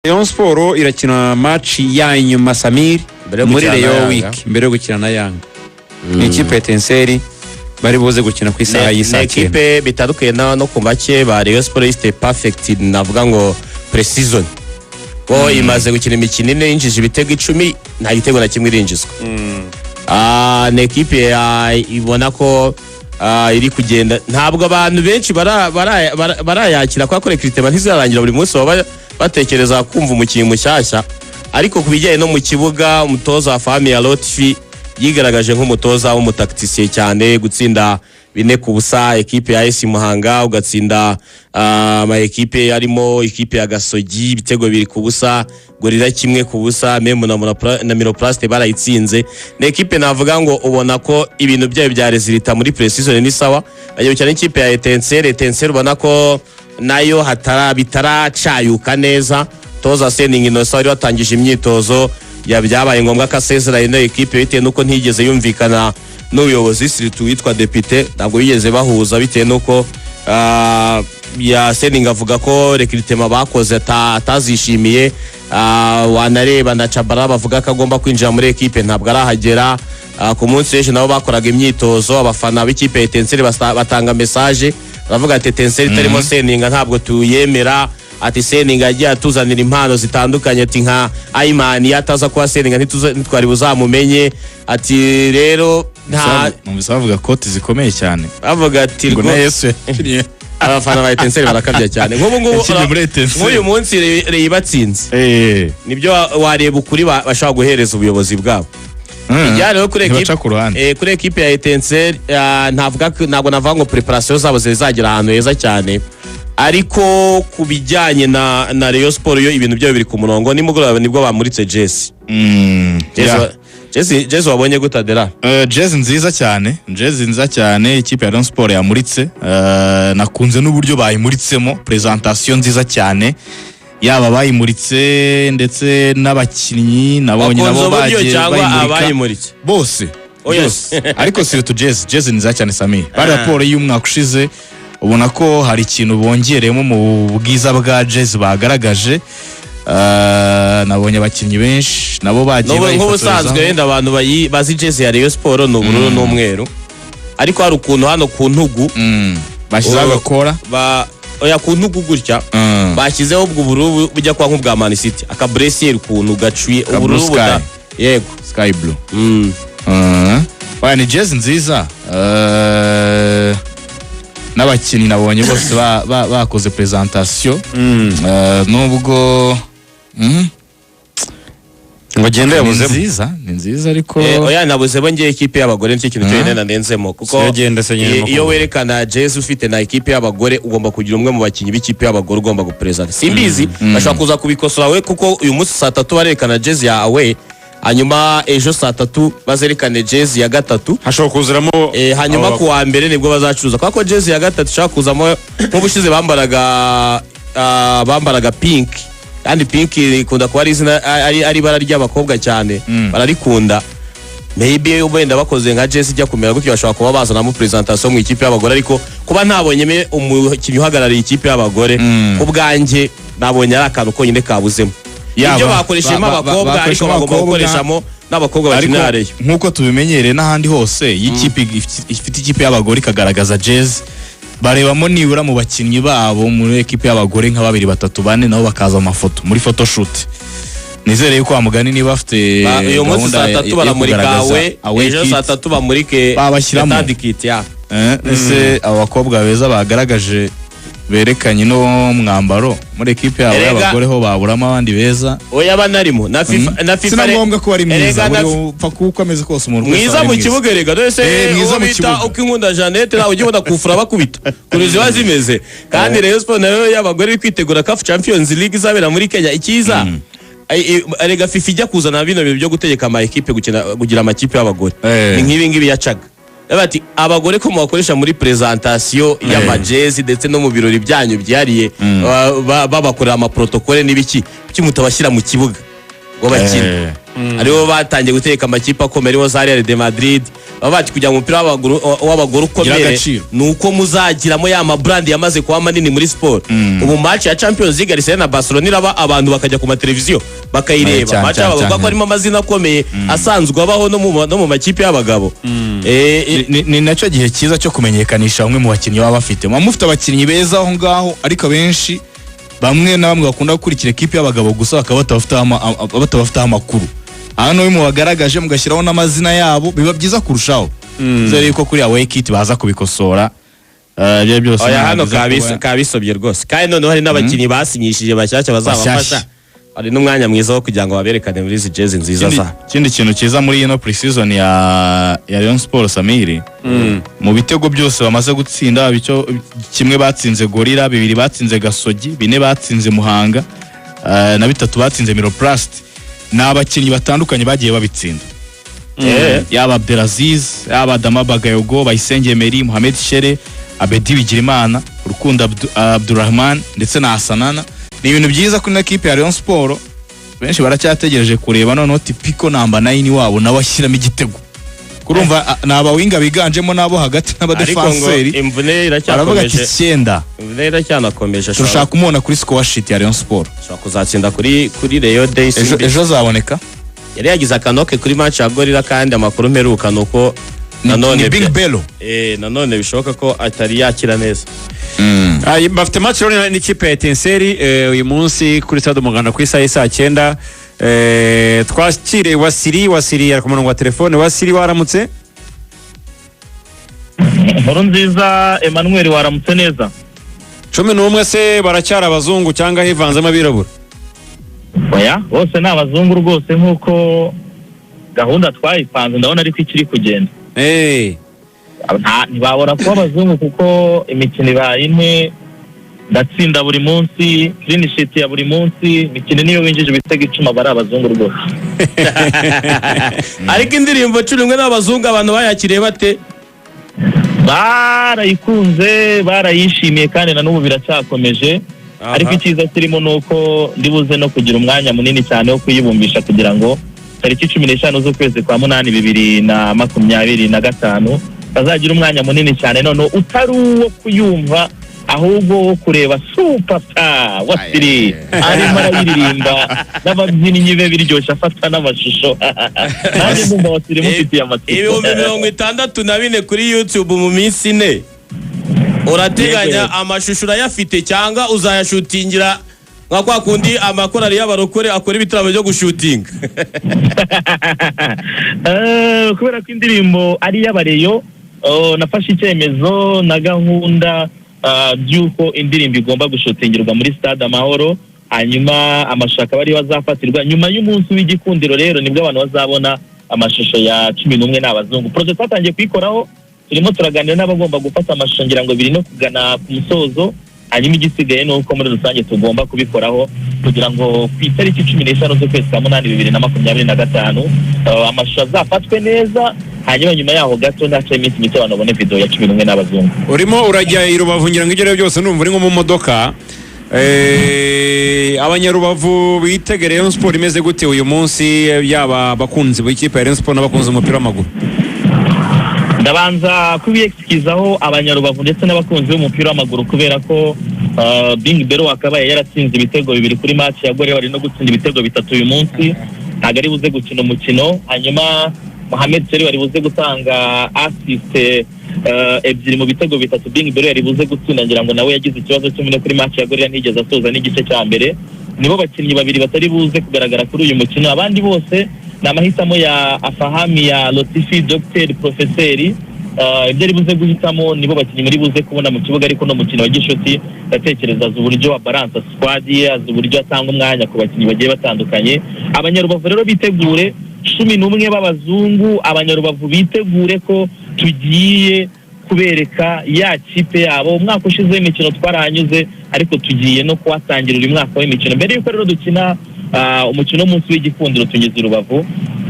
Rayon Sport irakina match ya nyuma, Samir, Mbere yo muri gukina na Rayon Yanga. Week, mbere yo gukina na Yanga. Ni ikipe ya Etincelle bari buze gukina ku isaha Ni y'isaa 9. ekipe bitandukanye no ku make ba Rayon Sport ifite perfect, navuga ngo pre-season, ko imaze gukina imikino 4, yinjije ibitego 10, nta gitego na kimwe irinjizwa. Ni ekipe ibona ko iri kugenda. Ntabwo abantu benshi barayakira kubera ko recrutement ntizirangira. Buri munsi baba batekereza kumva umukinnyi mushyashya, ariko ku bijyanye no mu kibuga, umutoza wa Afahmia Lotfi yigaragaje nk'umutoza w'umutacticien cyane. Gutsinda 4-0 ekipe ya AS Muhanga, ugatsinda ama ekipe arimo ikipe ya Gasogi ibitego 2-0, Gorilla 1-0, même na Miroplast barayitsinze. Ni ekipe navuga ngo ubona ko ibintu byayo bya résultat muri pre-season ni sawa. Bagiye gukina n'ikipe ya Etincelle. Etincelle ubona ko nayo hatara bitaracayuka neza. Toza Seninga Innocent wari watangije imyitozo, ya byabaye ngombwa ko asezera ino ekipe bitewe n'uko ntiyigeze yumvikana n'ubuyobozi, surtout witwa Depite. Ntabwo bigeze bahuza bitewe n'uko ya Seninga avuga ko recrutement bakoze atazishimiye. Wanareba na Cabara bavuga ko agomba kwinjira muri ekipe, ntabwo arahagera. Ku munsi w'ejo nabo bakoraga imyitozo, abafana b'ikipe ya Etincelle batanga message, baravuga ati: "Etincelle itarimo Seninga ntabwo tuyemera." Ati: "Seninga yagiye atuzanira impano zitandukanye." Ati: "Nka Ayimani, iyo ataza kuba Seninga ntitwari buzamumenye." Ati rero nta Numvise bavuga koti zikomeye cyane. Bavuga ati ngo na Yesu yakiriye. Abafana ba Etincelle barakabya cyane. Nk'ubu ngubu Yakinnye muri Etincelle. nk'uyu munsi Rayon ibatsinze, nibyo wareba ukuri bashobora guhereza ubuyobozi bwabo. Ijyana rero kuri Ntibaca ekipe ku ruhande. Kuri ekipe ya Etincelle, ntavuga ntabwo navuga ngo preparation zabo zizagera ahantu heza cyane, ariko ku bijyanye na Rayon Sport yo, ibintu byayo biri ku murongo. Nimugoroba nibwo bamuritse jezi. Jezi jezi wabonye gute, Adela? Jezi nziza cyane, jezi nziza cyane ikipe ya Rayon Sport yamuritse. Nakunze n'uburyo bayimuritsemo, presentation nziza cyane, yaba abayimuritse ndetse n'abakinnyi nabonye Wakunze nabo uburyo bagiye cyangwa bayimurika. Abayimuritse? Bose. Oh, yes. Bose. Ariko surtout jezi nziza cyane, Sami. Bari raporo y'umwaka ushize, ubona ko hari ikintu bongereyemo mu bwiza bwa jezi bagaragaje. Nabonye abakinnyi benshi nabo bagiye Nk'ubusanzwe bayifotorezaho. wenda abantu bazi jezi ya Rayon Sport ni ubururu n'umweru, ariko hari ukuntu hano ku ntugu Bashyizeho agakora. Oya, ku ntugu gutya bashyizeho ubwo ubururu bujya kuba nk'ubwa Man City, aka bleu ciel ukuntu gacuye Ka ubururu blue buda sky. Yego. Sky blue. Oya, ni jezi nziza. N'abakinnyi nabonye bose bakoze presentation. Nubwo Ngo agende Ni yabuzemo. nziza, ni nziza, ariko Oya, nabuzemo ngiye ikipe y'abagore, nicyo kintu cyonyine nanenzemo, kuko Siyo genda se nyine iyo makuru. werekana jezi ufite na ekipe y'abagore, ugomba kugira umwe mu bakinnyi b'ikipe y'abagore ugomba guperezanta. Simbizi, bashobora kuza kubikosora we, kuko uyu munsi saa 3 barerekana jezi ya away, hanyuma ejo saa 3 bazerekane jezi ya gatatu. Hashobora kuziramo Hanyuma ku wa mbere nibwo bazacuruza, kubera ko jezi ya gatatu ishobora kuzamo nk'ubushize bambaraga pink, kandi pink ikunda kuba ari izina ari ibara ry'abakobwa cyane, bararikunda. Maybe wenda bakoze nka jezi ijya kumera gutyo, bashobora kuba bazanamo presentation mu ikipe y'abagore. Ariko kuba ntabonyemo umukinnyi uhagarariye ikipe y'abagore, ku bwanjye nabonye ari akantu konyine kabuzemo. Yaba Ibyo bakoreshemo abakobwa, ariko bakoreshemo bagomba abakobwa. gukoreshamo n'abakobwa Ariko bakinira Rayon. nk'uko tubimenyereye n'ahandi hose, iyo ikipe ifite ikipe y'abagore ikagaragaza jezi, barebamo nibura mu bakinnyi babo muri ekipe y'abagore nka babiri, batatu, bane, nabo bakaza mu mafoto muri photoshoot. Nizere yuko wa mugani niba bafite Uyu munsi gahunda saa 3 yo baramurika kugaragaza we away ejo kit. saa 3 bamurike Babashyiramo. third kit ya Ese abo bakobwa beza bagaragaje, berekanye no mwambaro muri ekipe yabo y'abagore, ho baburamo abandi beza? Oya, banarimo na FIFA na FIFA Si na ngombwa ko ari mwiza. Erega Buri upfa kuba uko ameze kose, umuntu wese mwiza aba mu ari mwiza. kibuga erega dore se Mwiza uwo mu bita kibuga. uko inkunda Jeannette, nawe ujya ubona kufura bakubita kure ziba zimeze. Kandi Rayon Sport nayo y'abagore iri kwitegura CAF Champions League izabera muri Kenya. Icyiza, erega FIFA ijya kuzana bino bintu byo gutegeka ama ekipe gukina, kugira amakipe y'abagore, ni nk'ibi ngibi yacaga. Yavuga ati: "Abagore ko mubakoresha muri presentation y'amajezi ndetse no mu birori byanyu byihariye, babakorera amaprotokole n'ibiki, kuki mutabashyira mu kibuga?" Ngo bakina aribo batangiye gutegeka amakipe akomeye, aribo za Real de Madrid. Baba bati kugira ngo umupira w'abagore ukomere agaciro. ni uko muzagiramo ya ma brand yamaze kuba manini muri siporo. Ubu match ya Champions League, Arsenal na Barcelona, iraba abantu bakajya ku mateleviziyo bakayireba. Cyane, Match cyane, y'abagabo cyane. ko harimo amazina akomeye asanzwe abaho no mu makipe y'abagabo. Ni nacyo gihe cyiza cyo kumenyekanisha bamwe mu bakinnyi baba bafite. Muba mufite abakinnyi beza aho ngaho, ariko abenshi, bamwe na bamwe bakunda gukurikira ekipi y'abagabo gusa, bakaba batabafiteho amakuru. Hano iyo mubagaragaje mugashyiraho n'amazina yabo, biba byiza kurushaho. Nizere yuko kuri away kit baza kubikosora. Ibyo byose Oya, ntabwo hano biza kabisobye rwose. Kandi noneho hari n'abakinnyi basinyishije bashyashya bazabafasha. Bashyashya. Hari n'umwanya mwiza wo kugira ngo baberekane muri izi jezi nziza za Ikindi kintu cyiza muri ino pre-season ya Rayon Sports, Samiri, mu bitego byose bamaze gutsinda, icyo kimwe batsinze Gorilla, bibiri batsinze Gasogi, bine batsinze Muhanga, na bitatu batsinze Miroplast, ni abakinnyi batandukanye bagiye babitsinda, yaba Abdelaziz, yaba Adama Bagayogo, Bayisenge Emery, Mohamed Shere, Abedi Bigirimana, Rukundo Abdurrahman ndetse na Asanana. Ni ibintu byiza kuri ino kipe ya Rayon Sport. Benshi baracyategereje kureba noneho typical number 9 wabo nawe ashyiramo igitego. Kurumva ni abawinga biganjemo n'abo hagati Ariko ngo n'abadefanseri. imvune Baravuga ati iracyakomeje. 9. Imvune iracyanakomeje, ashobora Turashaka kumubona kuri score sheet ya Rayon Sport. ashobora kuzatsinda kuri Rayon Day. Ejo, Simbi. ejo azaboneka. Yari yagize akanoke kuri match ya Gorilla, kandi amakuru mperuka ni uko nanone Ni Big Bello. Nanone bishoboka ko atari yakira neza. Bafite match rero n'ikipe ya Etincelle uyu munsi kuri stade Umuganda ku isaha y'isaa 9. Twakire Wasiri. Wasiri ari ku murongo wa telefone. Wasiri, waramutse? Inkuru nziza, Emmanuel, waramutse neza. 11 se baracyari abazungu cyangwa hivanzemo abirabura? Oya, bose ni abazungu rwose, nk'uko gahunda twayipanze ndabona ariko ikiri kugenda. Ntibabura kuba abazungu kuko imikino ibaye ine ndatsinda buri munsi, clean sheet ya buri munsi. Imikino niyo winjije ibitego 10 aba ari abazungu rwose. Ariko indirimbo 11 n'abazungu, abantu bayakiriye bate? Barayikunze, barayishimiye, kandi na n'ubu biracyakomeje. Ariko icyiza kirimo ni uko ndibuze no kugira umwanya munini cyane wo kuyibumbisha, kugira ngo tariki 15 z'ukwezi kwa munani 2025 bazagira umwanya munini cyane noneho utari uwo kuyumva, ahubwo wo kureba Superstar Wasiri arimo arayiririmba n'ababyinnyi be biryoshye, afatwa n'amashusho. Nanjye ndumva Wasiri mufitiye amatsiko. 64,000 kuri YouTube mu minsi 4. Urateganya Yego. amashusho urayafite cyangwa uzayashutingira nka kwa kundi amakorali y'abarokore akora ibitaramo byo gushutinga? Kubera ko indirimbo ari iy'abareyo, oh, nafashe icyemezo na gahunda by'uko indirimbo igomba gushutingirwa muri Stade Amahoro, hanyuma amashusho akaba ariyo azafatirwa nyuma y'umunsi w'igikundiro. Rero nibwo abantu bazabona amashusho ya 11 n'abazungu. Projet twatangiye kuyikoraho, turimo turaganira n'abagomba gufata amashusho, ngira ngo biri no kugana ku musozo. Hanyuma igisigaye ni uko muri rusange tugomba kubikoraho kugira ngo ku itariki 15 z'ukwezi kwa munani 2025 amashusho azafatwe neza, hanyuma nyuma yaho gato ntaca iminsi mike abantu babone video ya 11 n'abazungu. Urimo urajya i Rubavu, ngira ngo ibyo ari byo byose ndumva uri nko mu modoka. Abanyarubavu bitegere Rayon Sport imeze gute uyu munsi, yaba abakunzi b'ikipe ya Rayon Sport n'abakunzi b'umupira w'amaguru? Ndabanza kubiyexcusaho abanyarubavu ndetse n'abakunzi b'umupira w'amaguru, kubera ko Bing Bero wakabaye yaratsinze ibitego bibiri kuri match ya Gorilla, wari no gutsinda ibitego bitatu uyu munsi, ntabwo ari buze gukina umukino. Hanyuma Mohamed Seri wari buze gutanga assist ebyiri mu bitego bitatu Bing Bero yari buze gutsinda, ngira ngo nawe yagize ikibazo cy'imvune kuri match ya Gorilla, ntigeze asoza n'igice cya mbere. Nibo bakinnyi babiri batari buze kugaragara kuri uyu mukino. Abandi bose ni amahitamo ya Afahami ya Lotfi, Dr Profeseri. Ibyo ari buze guhitamo nibo bakinnyi muri buze kubona mu kibuga. Ariko no mukino wa gishuti ndatekereza azi uburyo abalansa squad ye, azi uburyo atanga umwanya ku bakinnyi bagiye batandukanye. Abanyarubavu rero bitegure 11 b'abazungu. Abanyarubavu bitegure ko tugiye kubereka ya kipe yabo. Umwaka ushize w'imikino twarahanyuze, ariko tugiye no kuhatangira uyu mwaka w'imikino. Mbere y'uko rero dukina umukino w'umunsi w'igikundiro, tugeze i Rubavu.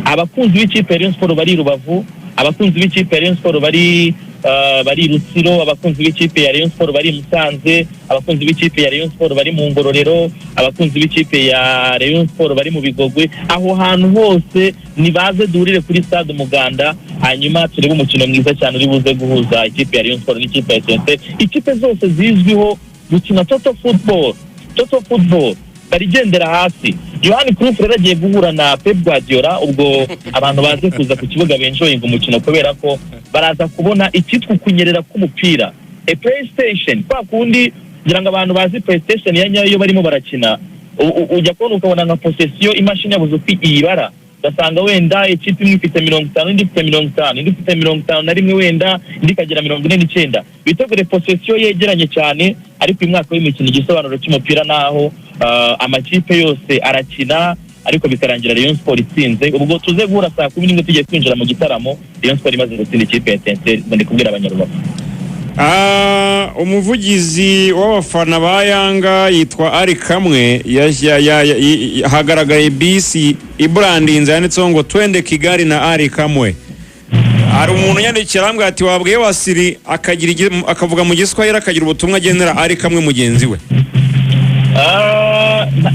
Abakunzi b'ikipe ya Rayon Sport bari i Rubavu, abakunzi b'ikipe ya Rayon Sport bari bari i Rutsiro, abakunzi b'ikipe ya Rayon Sport bari i Musanze, abakunzi b'ikipe ya Rayon Sport bari mu Ngororero, abakunzi b'ikipe ya Rayon Sport bari mu Bigogwe, aho hantu hose nibaze duhurire kuri Stade Umuganda, hanyuma turebe umukino mwiza cyane uri buze guhuza ikipe ya Rayon Sport n'ikipe ya Etincelle. Ikipe zose zizwiho gukina total football, total football barigendera hasi. Johan Cruyff rero agiye guhura na Pep Guardiola. Ubwo abantu baze kuza ku kibuga benjoyinga umukino, kubera ko baraza kubona icyitwa ukunyerera k'umupira, a PlayStation kwa kundi. Ngira ngo abantu bazi PlayStation ya nyayo, iyo barimo barakina ujya kubona ukabona nka possession, imashini yabuze uko iyibara, ugasanga wenda ikipe imwe ifite 50, indi ifite 50, indi ifite 51, wenda indi ikagira 49. Bitegure possession yegeranye cyane. Ariko uyu mwaka w'imikino, igisobanuro cy'umupira naho amakipe yose arakina, ariko bikarangira Rayon Sport itsinze. Ubwo tuze guhura saa 11 tugiye kwinjira mu gitaramo, Rayon Sport imaze gutsinda ikipe ya Etincelle. Ngo ndi kubwira Abanyarubavu. Umuvugizi w'abafana ba Yanga yitwa Ari Kamwe, hagaragaye bisi iburandinze yanditseho ngo "Twende Kigali" na Ari Kamwe. Hari umuntu unyandikira arambwira ati: "Wabwiye Wasiri akagira akavuga mu Giswahili, akagira ubutumwa agenera Ari Kamwe mugenzi we."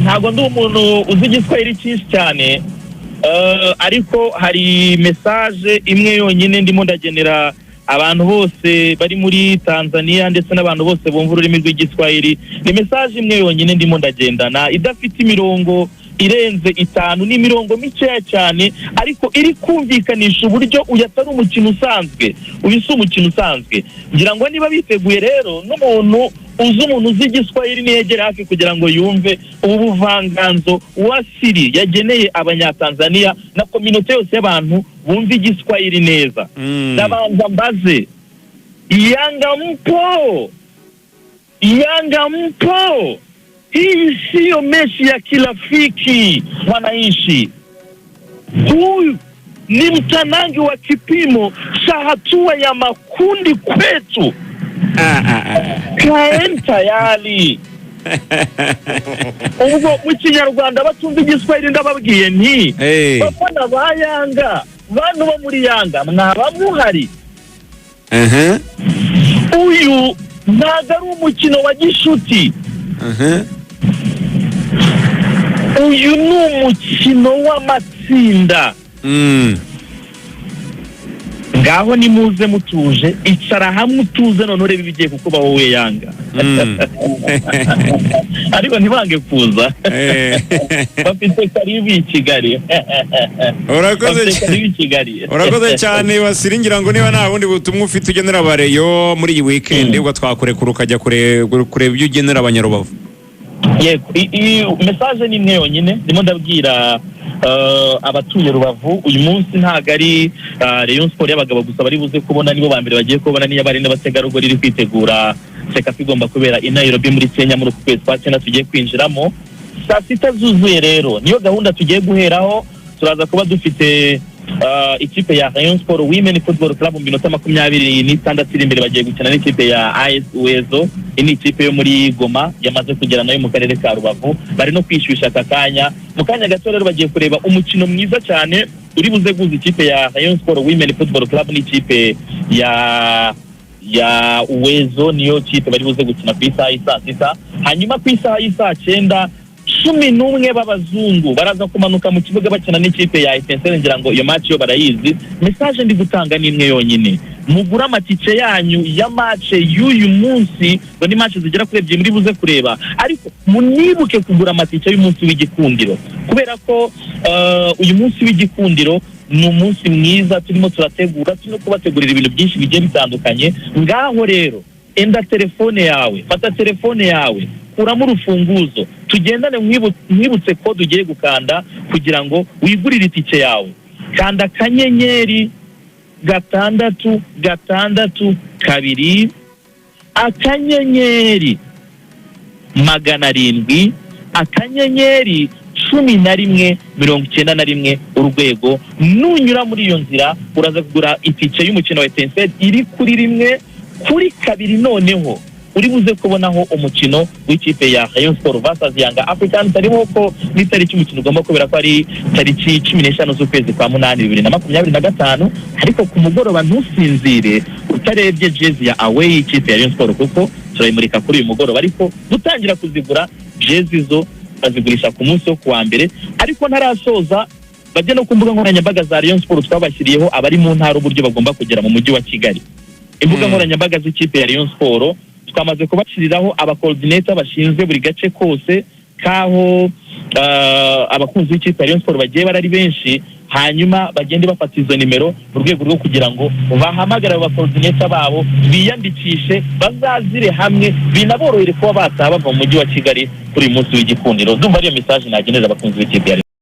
Ntabwo ndi umuntu uzi Igiswahili cyinshi cyane, ariko hari message imwe yonyine ndimo ndagenera abantu bose bari muri Tanzania ndetse n'abantu bose bumva ururimi rw'Igiswahili. Ni message imwe yonyine ndimo ndagendana, idafite imirongo irenze itanu, ni imirongo mikeya cyane, ariko iri kumvikanisha uburyo uyu atari umukino usanzwe, uyu si umukino usanzwe. Ngira ngo niba biteguye rero, n'umuntu uzi, umuntu uzi Igiswahili niyegere hafi kugira ngo yumve ubu buvanganzo Wasiri yageneye Abanyatanzania na communauté yose y'abantu bumva Igiswahili neza. Ndabanza mbaze: Yanga mpo? Yanga mpo? Hii siyo mechi ya kirafiki, wananchi. Huyu ni mtanangi wa kipimo cha hatua ya makundi kwetu. Kaeni tayari. Ubwo mu Kinyarwanda, batumva Igiswahili, ndababwiye nti: "Bafana ba Yanga, bantu bo muri Yanga, mwaba muhari? Uyu ntabwo ari umukino wa gishuti. Uyu ni umukino w'amatsinda. Ngaho nimuze mutuje, icara hamwe utuze, none urebe ibigiye kukubaho wowe Yanga." Ariko ntibange kuza. Bafite karibu i Kigali. Urakoze. Bafite karibu i Kigali. Urakoze cyane, Wasiri. Ngira ngo niba nta bundi butumwa ufite ugenera abareyo muri iyi weekend, ubwo twakurekura ukajya kureba ibyo ugenera Abanyarubavu. Yego, iyi message ni imwe yonyine ndimo ndabwira abatuye Rubavu. Uyu munsi ntabwo ari Rayon Sport y'abagabo gusa bari buze kubona, nibo ba mbere bagiye kubona, niyo abari n'abategarugori iri kwitegura CECAFA igomba kubera i Nairobi muri Kenya muri uku kwezi kwa cyenda tugiye kwinjiramo. Saa sita zuzuye rero niyo gahunda tugiye guheraho. Turaza kuba dufite ikipe ya Rayon Sport Women Football Club mu minota 26 iri imbere, bagiye gukina n'ikipe ya AS Uwezo. Iyi ni ikipe yo muri Goma yamaze kugera nayo mu karere ka Rubavu, bari no kwishyushya aka kanya. Mu kanya gato rero bagiye kureba umukino mwiza cyane uri buze guhuza ikipe ya Rayon Sport Women Football Club n'ikipe ya Uwezo. Niyo kipe bari buze gukina ku isaha y'i 6. Hanyuma ku isaha y'isaa cyenda, 11 b'abazungu baraza kumanuka mu kibuga bakina n'ikipe ya Etincelle. Ngira ngo iyo match yo barayizi. Message ndi gutanga ni imwe yonyine: mugure amatike yanyu ya match y'uyu munsi, ngo ni match zigera kuri ebyiri muri buze kureba, ariko munibuke kugura amatike y'umunsi w'igikundiro, kubera ko uyu munsi w'igikundiro ni umunsi mwiza turimo turategura, turimo kubategurira ibintu byinshi bigiye bitandukanye. Ngaho rero enda telefone yawe, fata telefone yawe, kuramo urufunguzo, tugendane, nkwibutse kode ugiye gukanda kugira ngo wigurire itike yawe. Kanda *662 *700 *1191 urwego. Nunyura muri iyo nzira uraza kugura itike y'umukino wa Etincelle iri kuri rimwe kuri kabiri. Noneho uri buze kubonaho umukino w'ikipe ya Rayon Sport vs Yanga Africans. Hariho ko n'itariki umukino ugomba kubera ko ari tariki 15 z'ukwezi kwa munani 2025. Ariko ku mugoroba ntusinzire. Utarebye jezi ya away y'ikipe ya Rayon Sport, kuko turayimurika kuri uyu mugoroba, ariko gutangira kuzigura jezi zo bazigurisha ku munsi wo kuwa mbere. Ariko ntarasoza, bajye no ku mbuga nkoranyambaga za Rayon Sport, twabashyiriyeho abari mu ntara uburyo bagomba kugera mu mujyi wa Kigali. Imbuga nkoranyambaga z'ikipe ya Rayon Sport twamaze kubashyiriraho aba coordinator bashinzwe buri gace kose kaho abakunzi b'ikipe ya Rayon Sport bagiye barari benshi, hanyuma bagende bafata izo nimero mu rwego rwo kugira ngo bahamagare abo ba coordinator babo, biyandikishe, bazazire hamwe, binaborohere kuba bataha bava mu mujyi wa Kigali kuri uyu munsi w'igikundiro. Ndumva ariyo message nagenera abakunzi b'ikipe ya Rayon.